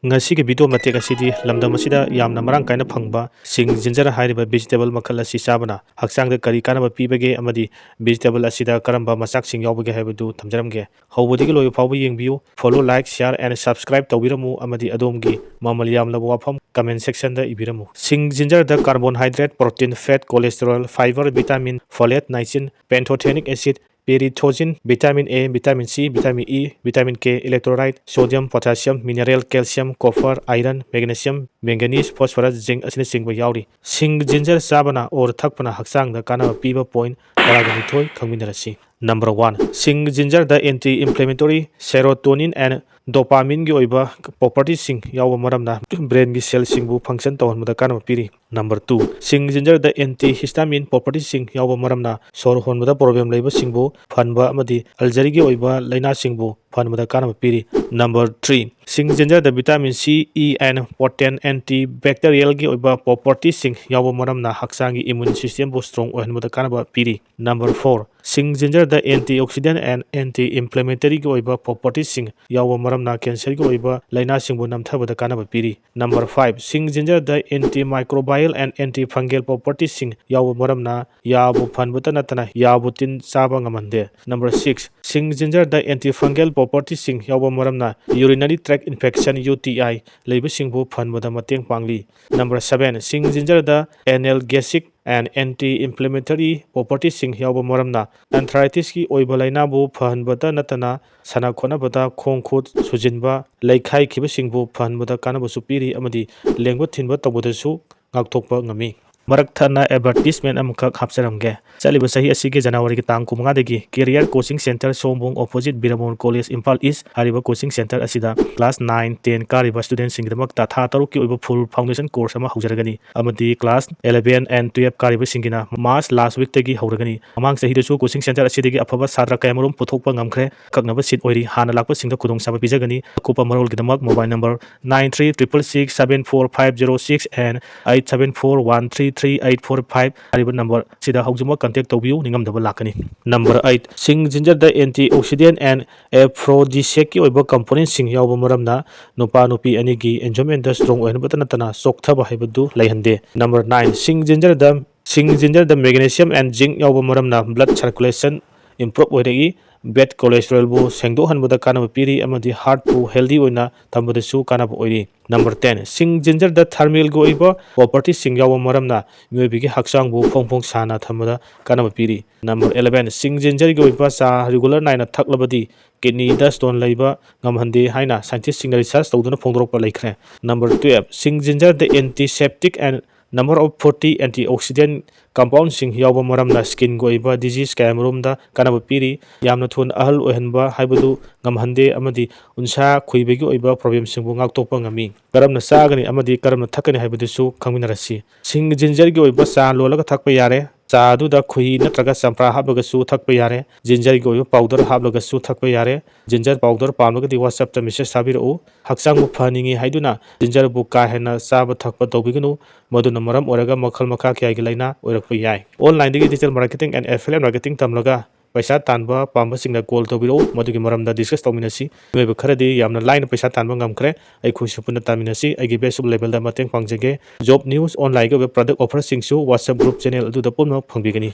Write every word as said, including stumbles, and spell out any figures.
ꯉꯁꯤꯒꯤ ꯚꯤꯗꯤꯑꯣ ꯃꯇꯦꯛ ꯑꯁꯤꯗꯤ ꯂꯝꯗꯝ ꯑꯁꯤꯗ ꯌꯥꯝꯅ ꯃꯔꯥꯡ ꯀꯥꯏꯅ ꯐꯪꯕ ꯁꯤꯡ ꯖꯤꯟꯖꯔ ꯍꯥꯏꯔꯤꯕ ꯚꯤꯖꯤꯇꯦꯕꯜ ꯃꯈꯜ ꯑꯁꯤ ꯆꯥꯕꯅ ꯍꯛꯆꯥꯡꯗ ꯀꯔꯤ ꯀꯥꯟꯅꯕ ꯄꯤꯕꯒꯦ ꯑꯃꯗꯤ ꯚꯤꯖꯤꯇꯦꯕꯜ ꯑꯁꯤꯗ ꯀꯔꯝꯕ ꯃꯆꯥꯛꯁꯤꯡ ꯌꯥꯎꯕꯒꯦ ꯍꯥꯏꯕꯗꯨ ꯊꯝꯖꯔꯝꯒꯦ꯫ ꯍꯧꯕꯗꯒꯤ ꯂꯣꯏꯕ ꯐꯥꯎꯕ ꯌꯦꯡꯕꯤꯌꯨ꯫ Follow, like, share and subscribe ꯇꯧꯕꯤꯔꯝꯃꯨ ꯑꯃꯗꯤ ꯑꯗꯣꯝꯒꯤ ꯃꯃꯜ ꯌꯥꯝꯂꯕ ꯋꯥꯐꯝ comment section ꯗ ꯏꯕꯤꯔꯝꯃꯨ꯫ ꯁꯤꯡ ꯖꯤꯟꯖꯔꯗ carbonhydrate, protein, fat, cholesterol, fiber, vitamin, folate, niacin, pantothenic acid, pyridinogen, vitamin A, vitamin C, vitamin E, vitamin K, electrolyte, sodium, potassium, mineral, calcium, copper, iron, magnesium, manganese, phosphorus, zinc ꯑꯁꯤꯅꯆꯤꯡꯕ ꯌꯥꯎꯔꯤ꯫ ꯁꯤꯡ ginger ꯆꯥꯕꯅ or ꯊꯛꯄꯅ ꯍꯛꯆꯥꯡꯗ ꯀꯥꯟꯅꯕ ꯄꯤꯕ point ꯇꯔꯥꯒ ꯅꯤꯊꯣꯏ ꯈꯪꯃꯤꯟꯅꯔꯁꯤ꯫ Number one, ꯁꯤꯡ ꯖꯤꯟꯖꯔꯗ anti inflammatory, serotonin and dopamine ꯒꯤ ꯑꯣꯏꯕ property ꯁꯤꯡ ꯌꯥꯎꯕ ꯃꯔꯝꯅ brain ꯒꯤ cell ꯁꯤꯡꯕꯨ function ꯇꯧꯍꯟꯕꯗ ꯀꯥꯟꯅꯕ ꯄꯤꯔꯤ꯫ Number two, ꯁꯤꯡ ꯖꯤꯟꯖꯔꯗ antihistamine property ꯁꯤꯡ ꯌꯥꯎꯕ ꯃꯔꯝꯅ ꯁꯣꯔ ꯍꯣꯟꯕꯗ problem ꯂꯩꯕꯁꯤꯡꯕꯨ ꯐꯍꯟꯕ ꯑꯃꯗꯤ ulcer ꯒꯤ ꯑꯣꯏꯕ ꯂꯥꯏꯅꯥꯁꯤꯡꯕꯨ ꯐꯍꯟꯕꯗ ꯀꯥꯟꯅꯕ ꯄꯤꯔꯤ꯫ Number three, ꯁꯤꯡ ꯖꯤꯟꯖꯔꯗ vitamin C, E and potent antibacterial ꯒꯤ ꯑꯣꯏꯕ property ꯁꯤꯡ ꯌꯥꯎꯕ ꯃꯔꯝꯅ ꯍꯛꯆꯥꯡꯒꯤ immune system ꯕꯨ strong ꯑꯣꯏꯍꯟꯕꯗ ꯀꯥꯟꯅꯕ ꯄꯤꯔꯤ꯫ Number four, ꯁꯤꯡ ꯖꯤꯟꯖꯔꯗ antioxidant and anti inflammatory ꯒꯤ ꯑꯣꯏꯕ property ꯁꯤꯡ ꯌꯥꯎꯕ ꯃꯔꯝꯅ cancer ꯒꯤ ꯑꯣꯏꯕ ꯂꯥꯏꯅꯥꯁꯤꯡꯕꯨ ꯅꯝꯊꯕꯗ ꯀꯥꯟꯅꯕ ꯄꯤꯔꯤ꯫ Number five, ꯁꯤꯡ ꯖꯤꯟꯖꯔꯗ antimicrobial and antifungal property ꯁꯤꯡ ꯌꯥꯎꯕ ꯃꯔꯝꯅ ꯌꯥꯕꯨ ꯐꯍꯟꯕꯇ ꯅꯠꯇꯅ ꯌꯥꯕꯨ ꯇꯤꯟ ꯆꯥꯕ ꯉꯝꯍꯟꯗꯦ꯫ Number six, ꯁꯤꯡ ꯖꯤꯟꯖꯔꯗ antifungal property ꯁꯤꯡ ꯌꯥꯎꯕ ꯃꯔꯝꯅ urinary tract infection, U T I, ꯂꯩꯕꯁꯤꯡꯕꯨ ꯐꯍꯟꯕꯗ ꯃꯇꯦꯡ ꯄꯥꯡꯂꯤ꯫ Number seven, ꯁꯤꯡ ꯖꯤꯟꯖꯔꯗ analgesic and anti inflammatory property ꯁꯤꯡ ꯌꯥꯎꯕ ꯃꯔꯝꯅ arthritis ꯀꯤ ꯑꯣꯏꯕ ꯂꯥꯏꯅꯥꯕꯨ ꯐꯍꯟꯕꯇ ꯅꯠꯇꯅ ꯁꯥꯟꯅ ꯈꯣꯠꯅꯕꯗ ꯈꯣꯡ ꯈꯨꯠ ꯁꯨꯖꯤꯟꯕ, ꯂꯩꯈꯥꯏꯈꯤꯕꯁꯤꯡꯕꯨ ꯐꯍꯟꯕꯗ ꯀꯥꯟꯅꯕꯁꯨ ꯄꯤꯔꯤ ꯑꯃꯗꯤ ꯂꯦꯡꯕ ꯊꯤꯟꯕ ꯇꯧꯕꯗꯁꯨ ꯉꯥꯛꯊꯣꯛꯄ ꯉꯝꯃꯤ꯫ ꯃꯔꯛ ꯊꯠꯅ advertisement ꯑꯃꯈꯛ ꯍꯥꯞꯆꯔꯝꯒꯦ꯫ ꯆꯠꯂꯤꯕ ꯆꯍꯤ ꯑꯁꯤꯒꯤ ꯖꯅꯋꯥꯔꯤꯒꯤ ꯇꯥꯡ ꯀꯨꯟꯃꯉꯥꯗꯒꯤ Career Coaching Centre ꯁꯣꯝꯕꯣꯡ opposite ꯕꯤꯔꯃꯣꯟ College Imphal East ꯍꯥꯏꯔꯤꯕ coaching centre ꯑꯁꯤꯗ class nine, ten ꯀꯥꯔꯤꯕ student ꯁꯤꯡꯒꯤꯗꯃꯛꯇ ꯊꯥ ꯇꯔꯨꯛꯀꯤ ꯑꯣꯏꯕ full foundation course ꯑꯃ ꯍꯧꯖꯔꯒꯅꯤ ꯑꯃꯗꯤ class eleven and twelve ꯀꯥꯔꯤꯕꯁꯤꯡꯒꯤꯅ March last week ꯇꯒꯤ ꯍꯧꯔꯒꯅꯤ꯫ ꯃꯃꯥꯡ ꯆꯍꯤꯗꯁꯨ coaching centre ꯑꯁꯤꯗꯒꯤ ꯑꯐꯕ ꯁꯥꯇ꯭ꯔ ꯀꯌꯥꯃꯔꯨꯝ ꯄꯨꯊꯣꯛꯄ ꯉꯝꯈ꯭ꯔꯦ꯫ ꯑꯀꯛꯅꯕ seat ꯑꯣꯏꯔꯤ꯫ ꯍꯥꯟꯅ ꯂꯥꯛꯄꯁꯤꯡꯗ ꯈꯨꯗꯣꯡꯆꯥꯕ ꯄꯤꯖꯒꯅꯤ꯫ ꯑꯀꯨꯞꯄ ꯃꯔꯣꯜꯒꯤꯗꯃꯛ mobile number nine three triple six seven four five zero six and eight seven four one three three eight four five ꯍꯥꯏꯔꯤꯕ ꯅꯝꯕꯔ ꯁꯤꯗ ꯍꯧꯖꯤꯛꯃꯛ ꯀꯟꯇꯦꯛ ꯇꯧꯕꯤꯌꯨ, ꯅꯤꯡꯉꯝꯗꯕ ꯂꯥꯛꯀꯅꯤ꯫ ꯅꯝꯕꯔ ꯑꯩꯠ, ꯁꯤꯡ ꯖꯤꯟꯖꯔꯗ antioxidant and aphrodisiac ꯀꯤ ꯑꯣꯏꯕ component ꯁꯤꯡ ꯌꯥꯎꯕ ꯃꯔꯝꯅ ꯅꯨꯄꯥ ꯅꯨꯄꯤ ꯑꯅꯤꯒꯤ enjoyment ꯗ strong ꯑꯣꯏꯍꯟꯕꯇ ꯅꯠꯇꯅ ꯆꯣꯛꯊꯕ ꯍꯥꯏꯕꯗꯨ ꯂꯩꯍꯟꯗꯦ꯫ ꯅꯝꯕꯔ ꯅꯥꯏꯟ, ꯁꯤꯡ ꯖꯤꯟꯖꯔꯗ, ꯁꯤꯡ ꯖꯤꯟꯖꯔꯗ magnesium and zinc ꯌꯥꯎꯕ ꯃꯔꯝꯅ blood circulation improve ꯑꯣꯏꯔꯛꯏ, bad cholesterol ꯕꯨ ꯁꯦꯡꯗꯣꯛꯍꯟꯕꯗ ꯀꯥꯟꯅꯕ ꯄꯤꯔꯤ ꯑꯃꯗꯤ heart ꯄꯨ healthy ꯑꯣꯏꯅ ꯊꯝꯕꯗꯁꯨ ꯀꯥꯟꯅꯕ ꯑꯣꯏꯔꯤ꯫ ꯅꯝꯕꯔ ꯇꯦꯟ, ꯁꯤꯡ ꯖꯤꯟꯖꯔꯗ thermal ꯒꯤ ꯑꯣꯏꯕ property ꯁꯤꯡ ꯌꯥꯎꯕ ꯃꯔꯝꯅ ꯃꯤꯑꯣꯏꯕꯒꯤ ꯍꯛꯆꯥꯡꯕꯨ ꯐꯣꯡ ꯐꯣꯡ ꯁꯥꯅ ꯊꯝꯕꯗ ꯀꯥꯟꯅꯕ ꯄꯤꯔꯤ꯫ ꯅꯝꯕꯔ eleven, ꯁꯤꯡ ꯖꯤꯟꯖꯔꯒꯤ ꯑꯣꯏꯕ ꯆꯥ regular ꯅꯥꯏꯅ ꯊꯛꯂꯕꯗꯤ kidney ꯗ stone ꯂꯩꯕ ꯉꯝꯍꯟꯗꯦ ꯍꯥꯏꯅ scientist ꯁꯤꯡꯅ research ꯇꯧꯗꯨꯅ ꯐꯣꯡꯗꯣꯔꯛꯄ ꯂꯩꯈ꯭ꯔꯦ꯫ ꯅꯝꯕꯔ ꯇꯨꯌꯦꯜꯐ, ꯁꯤꯡ ꯖꯤꯟꯖꯔꯗ antiseptic and number of forty antioxidant compound ꯁꯤꯡ ꯌꯥꯎꯕ ꯃꯔꯝꯅ skin ꯒꯤ ꯑꯣꯏꯕ disease ꯀꯌꯥꯃꯔꯨꯝꯗ ꯀꯥꯟꯅꯕ ꯄꯤꯔꯤ꯫ ꯌꯥꯝꯅ ꯊꯨꯅ ꯑꯍꯜ ꯑꯣꯏꯍꯟꯕ ꯍꯥꯏꯕꯗꯨ ꯉꯝꯍꯟꯗꯦ ꯑꯃꯗꯤ ꯎꯟꯁꯥ ꯈꯨꯏꯕꯒꯤ ꯑꯣꯏꯕ problem ꯁꯤꯡꯕꯨ ꯉꯥꯛꯊꯣꯛꯄ ꯉꯝꯃꯤ꯫ ꯀꯔꯝꯅ ꯆꯥꯒꯅꯤ ꯑꯃꯗꯤ ꯀꯔꯝꯅ ꯊꯛꯀꯅꯤ ꯍꯥꯏꯕꯗꯨꯁꯨ ꯈꯪꯃꯤꯟꯅꯔꯁꯤ꯫ ꯁꯤꯡ ꯖꯤꯟꯖꯔꯒꯤ ꯑꯣꯏꯕ ꯆꯥ ꯂꯣꯜꯂꯒ ꯊꯛꯄ ꯌꯥꯔꯦ꯫ ꯆꯥ ꯑꯗꯨꯗ ꯈꯣꯏꯍꯤ ꯅꯠꯇ꯭ꯔꯒ ꯆꯝꯄ꯭ꯔꯥ ꯍꯥꯞꯂꯒꯁꯨ ꯊꯛꯄ ꯌꯥꯔꯦ꯫ ꯖꯤꯟꯖꯔꯒꯤ ꯑꯣꯏꯕ powder ꯍꯥꯞꯂꯒꯁꯨ ꯊꯛꯄ ꯌꯥꯔꯦ꯫ ꯖꯤꯟꯖꯔ powder ꯄꯥꯝꯂꯒꯗꯤ WhatsApp ꯇ message ꯊꯥꯕꯤꯔꯛꯎ꯫ ꯍꯛꯆꯥꯡꯕꯨ ꯐꯍꯟꯅꯤꯡꯏ ꯍꯥꯏꯗꯨꯅ ꯖꯤꯟꯖꯔꯕꯨ ꯀꯥ ꯍꯦꯟꯅ ꯆꯥꯕ ꯊꯛꯄ ꯇꯧꯕꯤꯒꯅꯨ꯫ ꯃꯗꯨꯅ ꯃꯔꯝ ꯑꯣꯏꯔꯒ ꯃꯈꯜ ꯃꯈꯥ ꯀꯌꯥꯒꯤ ꯂꯥꯏꯅꯥ ꯑꯣꯏꯔꯛꯄ ꯌꯥꯏ꯫ Online ꯗꯒꯤ digital marketing and affiliate marketing ꯇꯝꯂꯒ ꯄꯩꯁꯥ ꯇꯥꯟꯕ ꯄꯥꯝꯕꯁꯤꯡꯅ call ꯇꯧꯕꯤꯔꯛꯎ, ꯃꯗꯨꯒꯤ ꯃꯔꯝꯗ discuss ꯇꯧꯃꯤꯟꯅꯁꯤ꯫ ꯃꯤꯑꯣꯏꯕ ꯈꯔꯗꯤ ꯌꯥꯝꯅ ꯂꯥꯏꯅ ꯄꯩꯁꯥ ꯇꯥꯟꯕ ꯉꯝꯈ꯭ꯔꯦ, ꯑꯩꯈꯣꯏꯁꯨ ꯄꯨꯟꯅ ꯇꯥꯟꯃꯤꯟꯅꯁꯤ꯫ ꯑꯩꯒꯤ best of level ꯗ ꯃꯇꯦꯡ ꯄꯥꯡꯖꯒꯦ꯫ Job news, online ꯒꯤ ꯑꯣꯏꯕ product offer ꯁꯤꯡꯁꯨ WhatsApp group channel ꯑꯗꯨꯗ ꯄꯨꯝꯅꯃꯛ ꯐꯪꯕꯤꯒꯅꯤ꯫